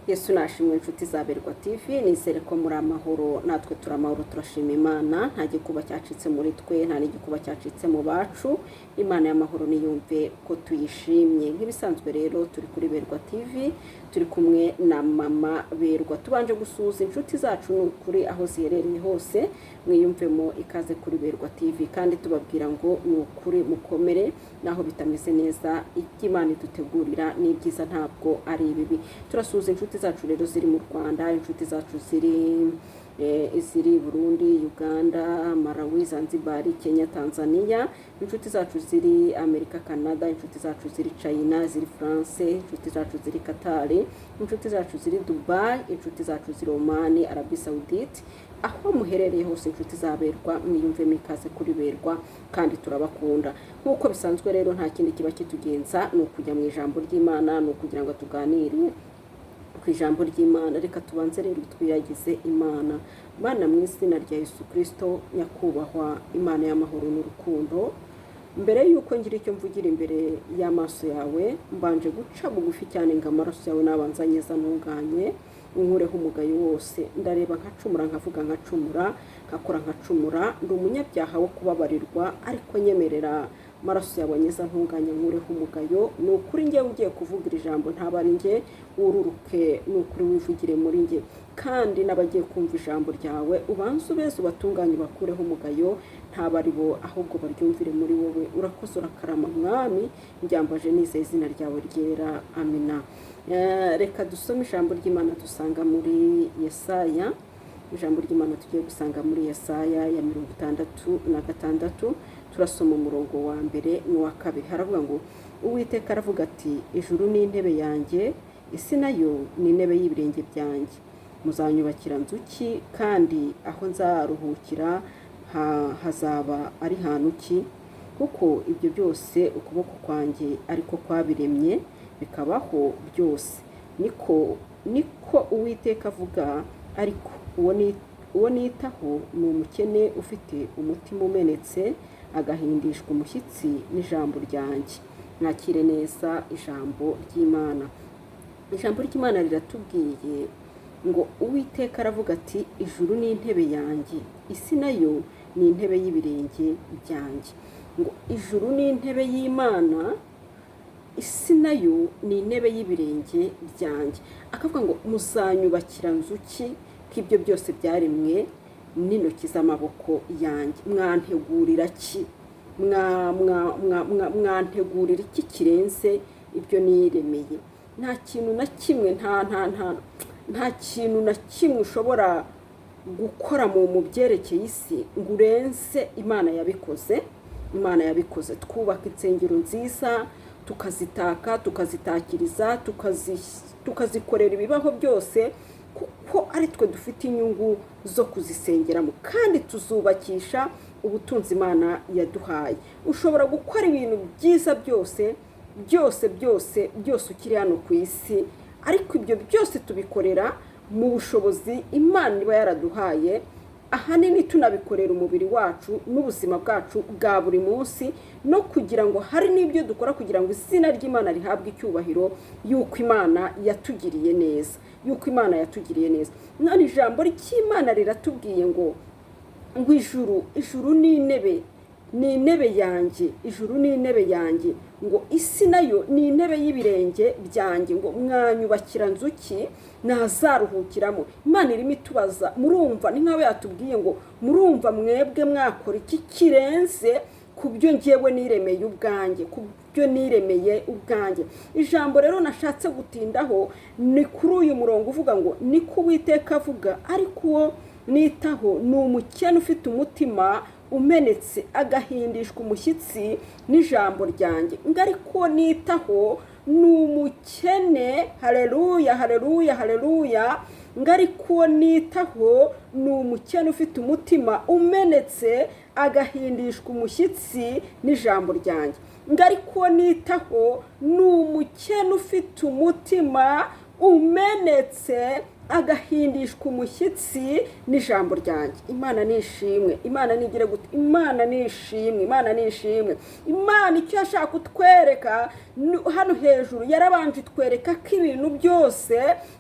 Yesu nashimwe, inshuti za Berwa TV. Nizere ko muri amahoro, natwe turi amahoro, turashima Imana. Nta gikuba cyacitse muri twe, nta n'igikuba cyacitse mu bacu. Imana y'amahoro niyumve ko tuyishimye. Nk'ibisanzwe rero, turi kuri Berwa TV, turi kumwe na Mama Berwa. Tubanje gusuhuza inshuti zacu, ni ukuri, aho ziherereye hose, mwiyumvemo ikaze kuri Berwa TV, kandi tubabwira ngo ni ukuri mukomere naho bitameze neza. Ibyo Imana idutegurira ni ibyiza, ntabwo ari ibibi. Turasuhuza inshuti zacu rero ziri mu Rwanda, inshuti zacu ziri Burundi, Uganda, Malawi, Zanzibar, Kenya, Tanzania, inshuti zacu ziri Amerika, Canada, inshuti zacu ziri China, ziri France, inshuti zacu ziri Qatar, inshuti zacu ziri Dubai, inshuti zacu ziri Oman, Arabie Saoudite. Aho muherereye hose, inshuti zaberwa, mwiyumvemo ikaze kuri Berwa kandi turabakunda. Nk'uko bisanzwe rero, nta kindi kiba kitugenza, ni ukujya mu ijambo ry'Imana, ni ukugira ngo tuganire ku ijambo ry'Imana. Reka tubanze rero twiragize Imana. Mana, mu izina rya Yesu Kirisito, nyakubahwa Imana y'amahoro n'urukundo, mbere y'uko ngira icyo mvugira imbere y'amaso yawe, mbanje guca bugufi cyane ngo amaraso yawe nabanza anyeza, ntunganye, unkureho umugayo wose. Ndareba nkacumura, nkavuga nkacumura, nkakora nkacumura. Ndi umunyabyaha wo kubabarirwa, ariko nyemerera amaraso yawe anyeza, ntunganye, nkureho umugayo. Ni ukuri, njyewe ugiye kuvuga iri jambo ntaba ari njye, wururuke, ni ukuri, wivugire muri njye, kandi n'abagiye kumva ijambo ryawe ubanze ubeze, ubatunganye, ubakureho umugayo, ntaba ari bo, ahubwo baryumvire muri wowe. Urakoze, urakarama Mwami. Mbyambaje nizeye izina ryawe ryera, amina. Reka dusome ijambo ry'Imana dusanga muri Yesaya. Ijambo ry'Imana tugiye gusanga muri Yesaya ya 66, turasoma umurongo wa mbere n'uwa kabiri. Haravuga ngo: "Uwiteka aravuga ati: Ijuru ni intebe yanjye, isi nayo ni intebe y'ibirenge byanjye. Muzanyubakira nzu ki? Kandi aho nzaruhukira hazaba ari hantu ki? Kuko ibyo byose ukuboko kwanjye ariko kwabiremye, bikabaho byose, niko Uwiteka avuga. Ariko uwo nitaho ni umukene ufite umutima umenetse, agahindishwa umushyitsi n'ijambo ryanjye." Mwakire neza ijambo ry'Imana. Ijambo ry'Imana riratubwiye ngo: "Uwiteka aravuga ati: Ijuru ni intebe yanjye, isi nayo ni intebe y'ibirenge byanjye." Ngo ijuru ni intebe y'Imana, isi nayo ni intebe y'ibirenge byanjye. Akavuga ngo: "Muzanyubakira nzu ki, ko ibyo byose byaremwe n'intoki z'amaboko yanjye? Mwantegurira ki? Mwantegurira iki kirenze ibyo niremeye?" Nta kintu na kimwe, nta kintu na kimwe ushobora gukora mu byerekeye isi ngo urenze Imana yabikoze. Imana yabikoze. Twubaka insengero nziza, tukazitaka, tukazitakiriza, tukazikorera ibibaho byose, kuko ari twe dufite inyungu zo kuzisengeramo, kandi tuzubakisha ubutunzi Imana yaduhaye. Ushobora gukora ibintu byiza byose byose byose byose ukiri hano ku isi, ariko ibyo byose tubikorera mu bushobozi Imana iba yaraduhaye. Ahanini tunabikorera umubiri wacu n'ubuzima bwacu bwa buri munsi, no kugira ngo hari n'ibyo dukora kugira ngo izina ry'Imana rihabwe icyubahiro, y'uko Imana yatugiriye neza, y'uko Imana yatugiriye neza. None ijambo ry'Imana riratubwiye ngo ijuru ni intebe yanjye, ijuru ni intebe yanjye, ngo isi nayo ni intebe y'ibirenge byanjye, ngo mwanyubakira nzu ki nazaruhukiramo? Imana irimo itubaza. Murumva ni nk'aho yatubwiye ngo: "Murumva mwebwe mwakora iki kirenze ku byo ngewe niremeye ubwanjye, ku byo niremeye ubwanjye?" Ijambo rero nashatse gutindaho ni kuri uyu murongo uvuga ngo: "Niko Uwiteka avuga, ariko uwo nitaho ni umukene ufite umutima umenetse, agahindishwa umushyitsi n'ijambo ryanjye." Ngo ariko uwo nitaho ni umukene. Hareruya, hareruya, hareruya! Ngo ariko uwo nitaho ni umukene ufite umutima umenetse, agahindishwa umushyitsi n'ijambo ryanjye. Ngo ariko uwo nitaho ni umukene ufite umutima umenetse, Agahindishwa umushyitsi n'ijambo ryanjye. Imana ni ishimwe. Imana nigire gute? Imana ni ishimwe. Imana ni ishimwe. Imana icyo yashaka kutwereka hano hejuru, yarabanje itwereka ko ibintu byose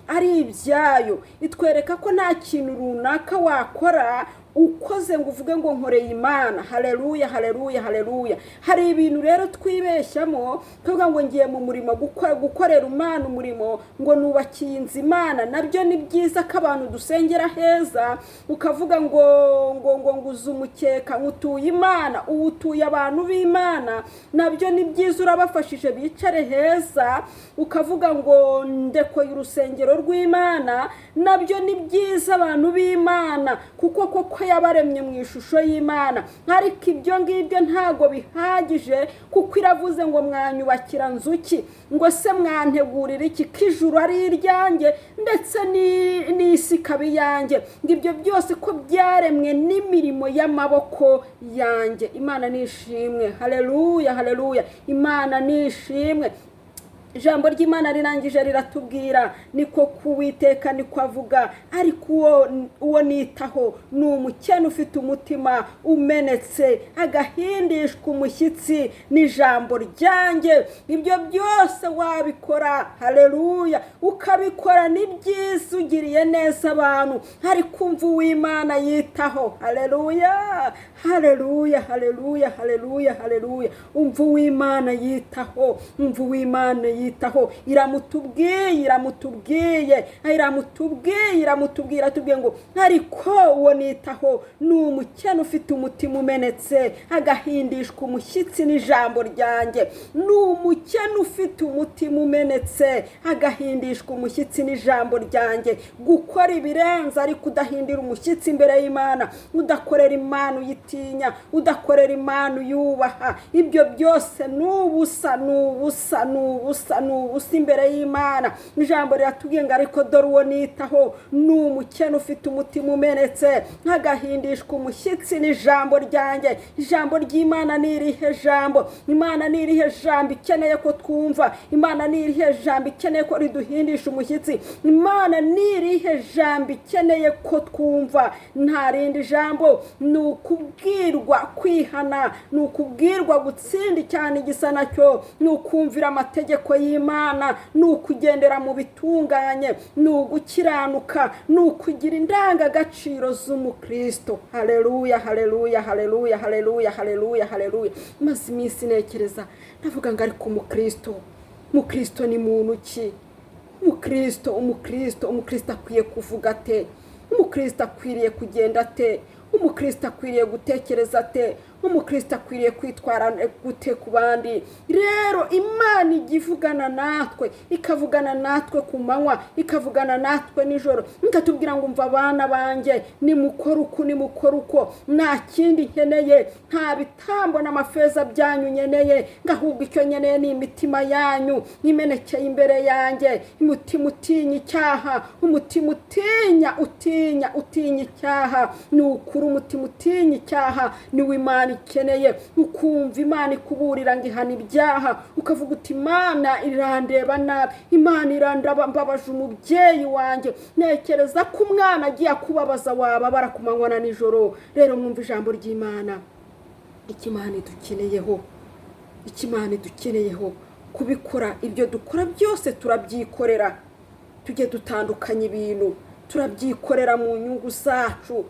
ari ibyayo, itwereka ko nta kintu runaka wakora ukoze ngo uvuge ngo nkoreye Imana. Haleluya, haleluya, haleluya. Hari ibintu rero twibeshyamo, tuvuga ngo ngiye mu murimo gukorera Imana umurimo, ngo nubakiye inzu Imana. Nabyo ni byiza ko abantu dusengera heza. Ukavuga ngo nguze umukeka, utuye Imana, uwutuye abantu b'Imana, nabyo ni byiza, urabafashije bicare heza. Ukavuga ngo ndekoye urusengero rw'Imana, nabyo ni byiza, abantu b'Imana, kuko koko yabaremye mu ishusho y'Imana. Ariko ibyo ngibyo ntago bihagije, kuko iravuze ngo mwanyubakira nzuki, ngo se mwantegurira iki, ko ijuru ari iryanjye ndetse n'isi ikaba iyanjye, ngo ibyo byose ko byaremwe n'imirimo y'amaboko yanjye. Imana ni ishimwe. Haleluya, haleluya. Imana ni ishimwe. Ijambo ry'Imana rirangije riratubwira, niko kuwiteka niko avuga: ariko uwo nitaho ni umukene ufite umutima umenetse, agahindishwa umushyitsi n'ijambo ryanjye. Ibyo byose wabikora, haleluya, ukabikora, ni byiza, ugiriye neza abantu, ariko umva uw'Imana yitaho. Haleluya, haleluya, haleluya, haleluya, haleluya. Umva uw'Imana yitaho, umva uw'Imana yitaho. Iramutubwiye, iramutubwiye, iramutubwiye, iramutubwiye, iratubwiye ngo ariko uwo nitaho ni umukene ufite umutima umenetse, agahindishwa umushyitsi n'ijambo ryanjye. Ni umukene ufite umutima umenetse, agahindishwa umushyitsi n'ijambo ryanjye. Gukora ibirenze ariko udahindira umushyitsi imbere y'Imana, udakorera Imana uyitinya, udakorera Imana uyubaha, ibyo byose ni ubusa, ni ubusa, ni ubusa, ni ubusa imbere y'Imana. Ijambo riratubwiye ngo ariko dore uwo nitaho ni umukene ufite umutima umenetse, nk'agahindishwa umushyitsi n'ijambo ryanjye. Ijambo ry'Imana ni irihe jambo? Imana ni irihe jambo ikeneye ko twumva? Imana ni irihe jambo ikeneye ko riduhindisha umushyitsi? Imana ni irihe jambo ikeneye ko twumva? Nta rindi jambo, ni ukubwirwa kwihana, ni ukubwirwa gutsinda cyane igisa nacyo, ni ukumvira amategeko y'Imana, ni ukugendera mu bitunganye, ni ugukiranuka, ni ukugira indangagaciro z'umukristo. Haleluya, haleluya, haleluya, haleluya, haleluya, haleluya. Maze iminsi ntekereza, ndavuga ngo ariko umukristo, umukristo ni muntu ki? Umukristo, umukristo, umukristo akwiye kuvuga ate? Umukristo akwiriye kugenda ate? Umukristo akwiriye gutekereza ate? Umukristo akwiriye kwitwara gute ku bandi? Rero Imana ijya ivugana natwe, ikavugana natwe ku manywa, ikavugana natwe nijoro, ikatubwira ngo umva abana banjye, nimukore uku, nimukore uko, nta kindi nkeneye, nta bitambo n'amafeza byanyu nkeneye, ngo ahubwo icyo nkeneye ni imitima yanyu imenekeye imbere yanjye, umutima utinya icyaha, umutima utinya, utinya, utinya icyaha. Ni ukuri, umutima utinya icyaha niwo Imana ikeneye. Ukumva Imana ikuburira ngo ihana ibyaha, ukavuga uti Imana irandeba nabi, Imana irandaba, mbabaje umubyeyi wanjye. Ntekereza ko umwana agiye akubabaza wababara ku manywa na nijoro. Rero mwumva ijambo ry'Imana, icyo Imana idukeneyeho, icyo Imana idukeneyeho kubikora. Ibyo dukora byose turabyikorera, tujye dutandukanya ibintu, turabyikorera mu nyungu zacu.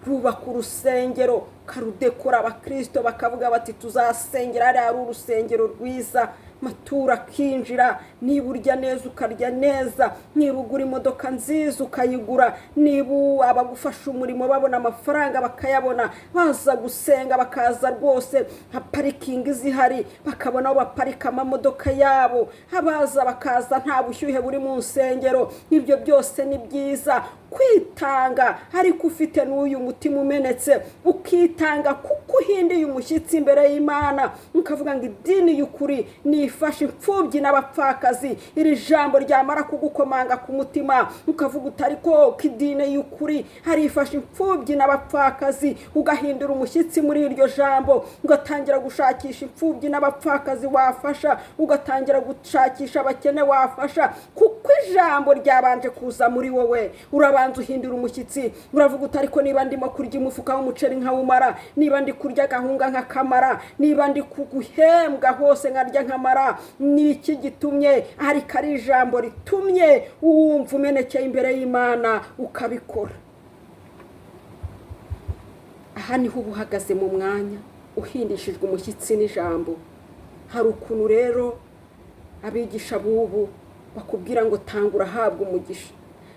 Rubaka urusengero karudekora, abakristo bakavuga bati tuzasengera hariya hari urusengero rwiza, matura akinjira. Niba urya neza ukarya neza, niba ugura imodoka nziza ukayigura, niba abagufasha umurimo babona amafaranga bakayabona, baza gusenga bakaza rwose nka parikingi zihari, bakabona aho baparika amamodoka yabo, abaza bakaza nta bushyuhe buri mu nsengero, ibyo byose ni byiza kwitanga, ariko ufite n'uyu mutima umenetse, ukitanga kuko uhindiye umushyitsi imbere y'Imana, ukavuga ngo idini y'ukuri ni ifasha imfubyi n'abapfakazi. Iri jambo ryamara kugukomanga ku mutima, ukavuga utari ko idini y'ukuri hari ifasha imfubyi n'abapfakazi, ugahindura umushyitsi muri iryo jambo, ugatangira gushakisha imfubyi n'abapfakazi wafasha, ugatangira gushakisha abakene wafasha, kuko ijambo ryabanje kuza muri wowe. Urabanza uhindura umushyitsi, uravuga uti: "Ariko niba ndimo kurya umufuka w'umuceri nkawumara, niba ndi kurya agahunga nkakamara, niba ndi guhembwa hose nkarya nkamara, ni iki gitumye?" Ariko ari ijambo ritumye wumva umenekeye imbere y'Imana, ukabikora. Aha niho uba uhagaze mu mwanya uhindishijwe umushyitsi n'ijambo. Hari ukuntu rero abigisha b'ubu bakubwira ngo tanga urahabwa umugisha,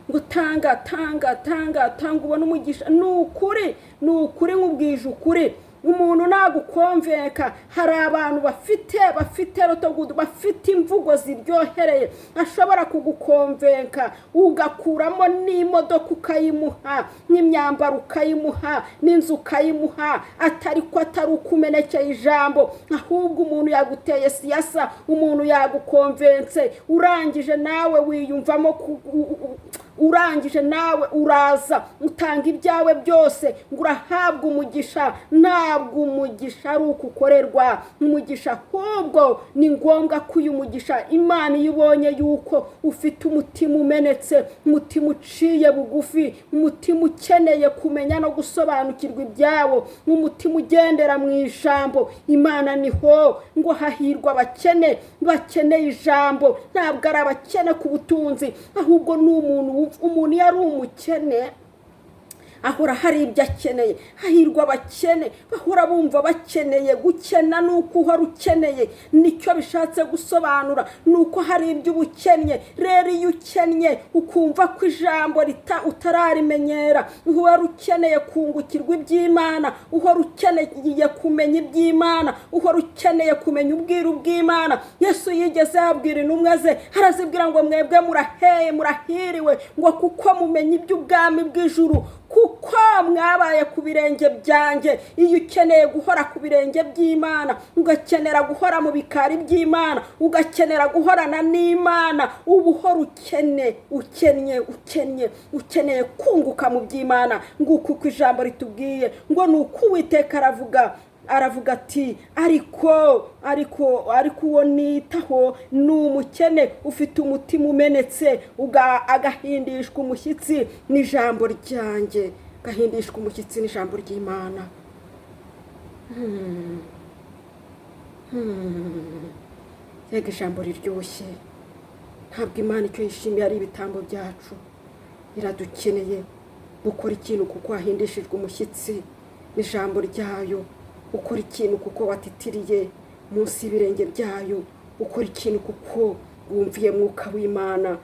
ngo tanga, tanga, tanga, tanga ubone umugisha. Ni ukuri, ni ukuri, nkubwije ukuri, umuntu nagukonvenka, hari abantu bafite rotogudu, bafite imvugo ziryohereye, ashobora kugukonvenka ugakuramo n'imodoka ukayimuha, n'imyambaro ukayimuha, n'inzu ukayimuha, atari ko atari uko umenekeye ijambo, ahubwo umuntu yaguteye siyasa, umuntu yagukonvense, urangije nawe wiyumvamo, urangije nawe uraza utanga ibyawe byose ngo urahabwa umugisha. Ntabwo umugisha ari uko ukorerwa umugisha, ahubwo ni ngombwa ko uyu mugisha Imana iyo ubonye yuko ufite umutima umenetse, umutima uciye bugufi, umutima ukeneye kumenya no gusobanukirwa ibyawo, umutima ugendera mu ijambo, Imana niho ngo hahirwa abakene bakeneye ijambo. Ntabwo ari abakene ku butunzi, ahubwo ni umuntu iyo ari umukene ahora hari ibyo akeneye. Hahirwa abakene bahora bumva bakeneye. Gukena ni uko uhora ukeneye, nicyo bishatse gusobanura, ni uko hari ibyo uba ukennye. Rero iyo ukennye ukumva ko ijambo utararimenyera, uhora ukeneye kungukirwa iby'Imana, uhora ukeneye kumenya iby'Imana, uhora ukeneye kumenya ubwiru bw'Imana. Yesu yigeze yabwira intumwa ze, arazibwira ngo: "Mwebwe muraheye, murahiriwe," ngo "kuko mumenya iby'ubwami bw'ijuru, kuko mwabaye ku birenge byanjye." Iyo ukeneye guhora ku birenge by'Imana, ugakenera guhora mu bikari by'Imana, ugakenera guhorana n'Imana, uba uhora ukene, ukennye, ukennye, ukeneye kunguka mu by'Imana. Nguko uko ijambo ritubwiye ngo ni uko Uwiteka aravuga ati: Ariko uwo nitaho ni umukene ufite umutima umenetse, agahindishwa umushyitsi n'ijambo ryanjye." Agahindishwa umushyitsi n'ijambo ry'Imana. Yega ijambo riryoshye! Ntabwo Imana icyo yishimiye ari ibitambo byacu, iradukeneye gukora ikintu kuko wahindishijwe umushyitsi n'ijambo ryayo, ukora ikintu kuko watitiriye munsi y'ibirenge byayo, ukora ikintu kuko wumviye Mwuka w'Imana,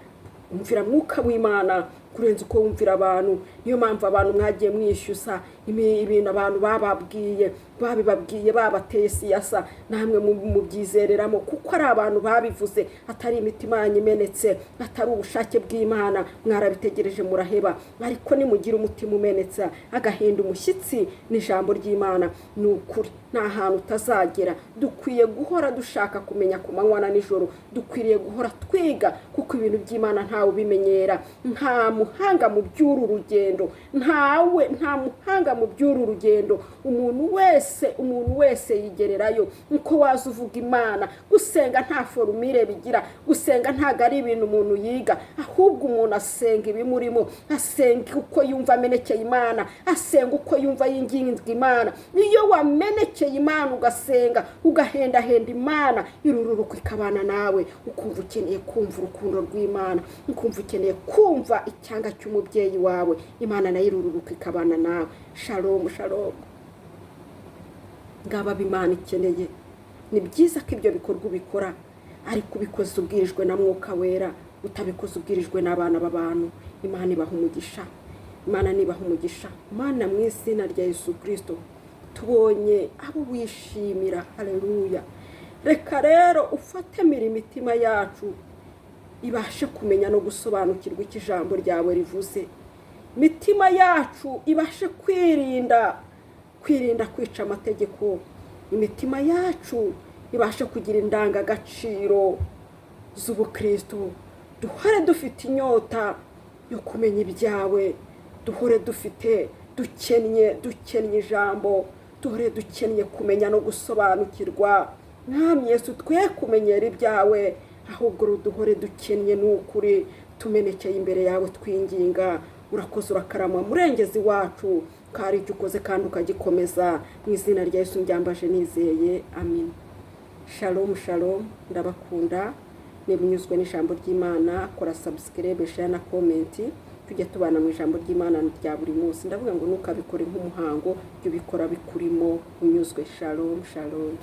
wumvira Mwuka w'Imana kurenza uko wumvira abantu. Niyo mpamvu abantu mwagiye mwishyuza ibintu abantu bababwiye, babibabwiye babateye siyasa, namwe mubyizereramo kuko ari abantu babivuze, atari imitima yanyu imenetse, atari ubushake bw'Imana. Mwarabitegereje muraheba. Ariko nimugira umutima umenetse, agahinda umushyitsi n'ijambo ry'Imana, ni ukuri nta hantu utazagera. Dukwiye guhora dushaka kumenya ku manywa na nijoro, dukwiriye guhora twiga, kuko ibintu by'Imana ntawe ubimenyera. Nta muhanga mu by'uru rugendo, ntawe, nta muhanga mu by'uru rugendo. Umuntu wese yigererayo. Nko waza uvuga Imana, gusenga nta formule bigira, gusenga ntabwo ari ibintu umuntu yiga, ahubwo umuntu asenga ibimurimo, asenga uko yumva amenekeye Imana, asenga uko yumva yinginzwe Imana. Iyo wamenekeye Imana, ugasenga, ugahendahenda Imana, irururuka ikabana nawe, ukumva ukeneye kumva urukundo rw'Imana, ukumva ukeneye kumva icyanga cy'umubyeyi wawe, Imana nayo irururuka ikabana nawe. Shalom, shalom. Ngaba Imana ikeneye. Ni byiza ko ibyo bikorwa ubikora, ariko ubikoze ubwirijwe na Mwuka Wera, utabikoze ubwirijwe n'abana b'abantu. Imana ibaha umugisha, Imana nibaha umugisha. Mana, mu izina rya Yesu Kirisito, tubonye abo wishimira. Hareruya! Reka rero ufate imitima yacu ibashe kumenya no gusobanukirwa icyo ijambo ryawe rivuze, imitima yacu ibashe kwirinda kwica amategeko, imitima yacu Ibashe kugira indangagaciro z'ubukristo. Duhore dufite inyota yo kumenya ibyawe, duhore dufite dukennye ijambo, duhore dukennye kumenya no gusobanukirwa. Mwami Yesu, twe kumenyera ibyawe, ahubwo duhore dukennye n'ukuri, tumenekeye imbere yawe twinginga. Urakoze, urakarama, murengezi wacu, ko hari icyo ukoze kandi ukagikomeza. Mu izina rya Yesu mbyambaje nizeye, amen. Shalom, shalom, ndabakunda. Niba unyuzwe n'ijambo ry'Imana, kora subscribe, share na comment, tujye tubana mu ijambo ry'Imana rya buri munsi. Ndavuga ngo ntukabikore nk'umuhango, jya ubikora bikurimo unyuzwe. Shalom, shalom.